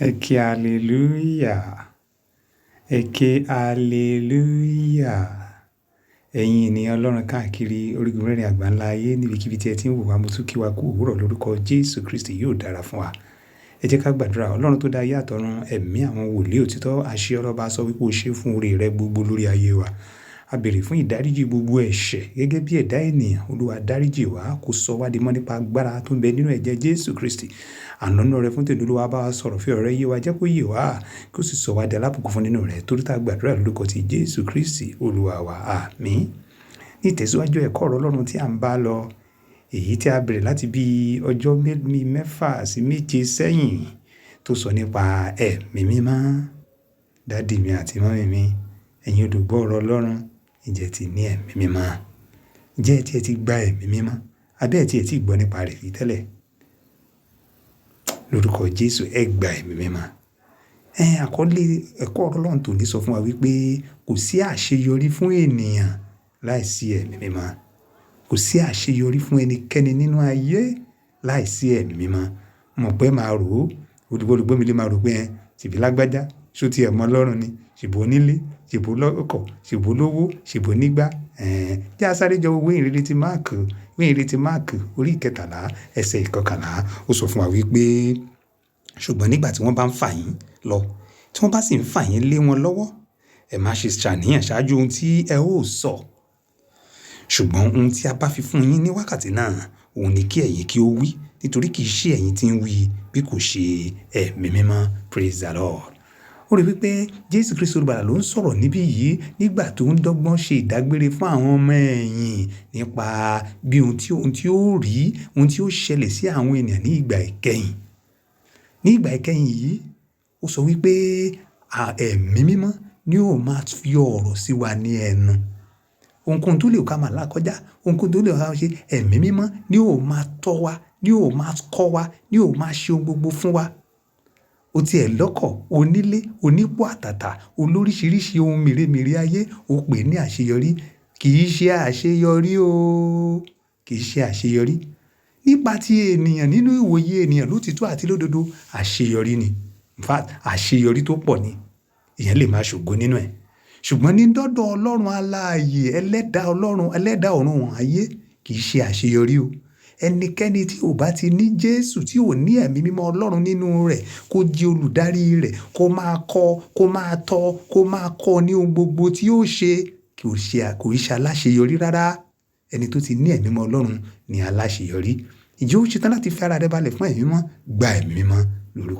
Ẹ ké hallelujah. Ẹ ké hallelujah. Ẹ̀yin ènìyàn Ọlọ́run káàkiri orígun mẹ́rin àgbáńlá ayé, níbikíbi tí ẹ ti ń wò wá, mo tún kí wa kú òwúrọ̀ lórúkọ Jésù Kristi, yóò dára fún wa. Ẹ jẹ́ ká gbàdúrà. Ọlọ́run tó dá ayé àtọ̀run, ẹ̀mí àwọn wòlíì òtítọ́, àṣẹ ọlọ́ba sọ wípé o ṣe fún oore rẹ gbogbo lórí ayé wa. A béèrè fún ìdáríjì gbogbo ẹ̀ṣẹ̀ gẹ́gẹ́ bí ẹ̀dá ènìyàn. Olúwa, dáríjì wá, kó sọ wá di mọ́ nípa agbára tó ń bẹ nínú ẹ̀jẹ̀ Jésù Kristi. Ànánú rẹ fún tèmi, Olúwa, bá wa sọ̀rọ̀, fi ọ̀rọ̀ rẹ yé wa, jẹ́ kó yé wa, kó sì sọ wá di alábùkún fún nínú rẹ̀. Torí tá a gbàdúrà lórúkọ ti Jésù Kristi, Olúwa wa. Àmín. Ní ìtẹ̀síwájú ẹ̀kọ́ ọ̀rọ̀ Ọlọ́run tí à ń bá lọ, èyí tí a bẹ̀rẹ̀ láti bí ọjọ́ 6 sí 7 sẹ́yìn, tó sọ nípa Ẹ̀mí Mímọ́. Daddy mi àti mummy mi, ẹ̀yin olùgbọ́ ọ̀rọ̀ Ọlọ́run, ǹjẹ́ ti ní Ẹ̀mí Mímọ́? Ǹjẹ́ ẹ ti gba Ẹ̀mí Mímọ́? Àbí ẹ ti gbọ́ nípa rẹ̀ rí tẹ́lẹ̀? Lórúkọ Jésù, ẹ gba Ẹ̀mí Mímọ́. Àkọlé ẹ̀kọ́ ọ̀rọ̀ Ọlọ́run tòní sọ fún wa wípé kò sí àṣeyọrí fún ènìyàn láìsí Ẹ̀mí Mímọ́. Kò sí àṣeyọrí fún ẹnikẹ́ni nínú ayé láìsí Ẹ̀mí Mímọ́. Mọ̀ pé máa rò ó, olùgbọ́ mi lè máa rò pé ẹ, ṣèbí lágbájá, ṣó ti ẹ̀ mọ́ Ọlọ́run ni, ṣèbó onílé, ṣèbó lọ́kọ̀, ṣèbó lówó, ṣèbó nígbà. Jẹ́ a sáré jọ wo ìhìnrere ti Máàkù, ìwé ìhìnrere ti Máàkù orí 13, ẹsẹ̀ 11. Ó sọ fún wa wípé, ṣùgbọ́n nígbà tí wọ́n bá ń fà yín lọ, tí wọ́n bá sì ń fà yín lé wọn lọ́wọ́, ẹ má ṣe ṣàníyàn ṣáájú ohun tí ẹ ó sọ. Ṣùgbọ́n ohun tí a bá fi fún yín ní wákàtí náà, òun ni kí ẹ̀yin kí ó wí, nítorí kì í ṣe ẹ̀yin tí ń wí bí kò ṣe Ẹ̀mí Mímọ́. Praise the Lord. Ó rí wípé Jésù Kristi Olùgbàlà ló ń sọ̀rọ̀ níbí yìí nígbà tó ń dọ́gbọ́n ṣe ìdágbére fún àwọn ọmọ ẹ̀yìn nípa bí ohun tí ó rí, ohun tí ó ṣẹlẹ̀ sí àwọn ènìyàn ní ìgbà ìkẹyìn. Ní ìgbà ìkẹyìn yìí, ó sọ wípé Ẹ̀mí Mímọ́ ni ó máa fi ọ̀rọ̀ sí wa ní ẹnu. Ohunkóhun tó lè ká máa là kọjá, ohunkóhun tó lè ká máa ṣe, Ẹ̀mí Mímọ́ ni ó máa tọ́ wa, ni ó máa kọ́ wa, ni ó máa ṣe ohun gbogbo fún wa. O ti ẹ̀ lọ́kọ̀, onílé, onípò àtàtà, olóríṣiríṣi ohun mèremère ayé, o pè ní àṣeyọrí. Kì í ṣe àṣeyọrí o. Kì í ṣe àṣeyọrí. Nípa tí ènìyàn, nínú ìwòye ènìyàn, lótitọ́ àti lódodo, àṣeyọrí ni. In fact, àṣeyọrí tó pọ̀ ni. Èèyàn lè máa ṣògo nínú ẹ̀. Ṣùgbọ́n ní dọ́dọ̀ Ọlọ́run alààyè, ẹlẹ́dàá Ọlọ́run, ẹlẹ́dàá ọ̀run òun ayé, kì í ṣe àṣeyọrí o. Ẹnikẹ́ni tí ò bá ti ní Jésù, tí ò ní Ẹ̀mí Mímọ́ Ọlọ́run nínú rẹ̀, kó jẹ́ olùdarí rẹ̀, kó máa kọ́, kó máa tọ́, kó máa kọ́ ní ohun gbogbo tí ó ṣe, kò ṣe aláṣeyọrí rárá. Ẹni tó ti ní Ẹ̀mí Mímọ́ Ọlọ́run ni aláṣeyọrí. Ǹjẹ́ o ṣetán láti fi ara rẹ balẹ̀ fún Ẹ̀mí Mímọ́? Gba Ẹ̀mí Mímọ́ lórúkọ.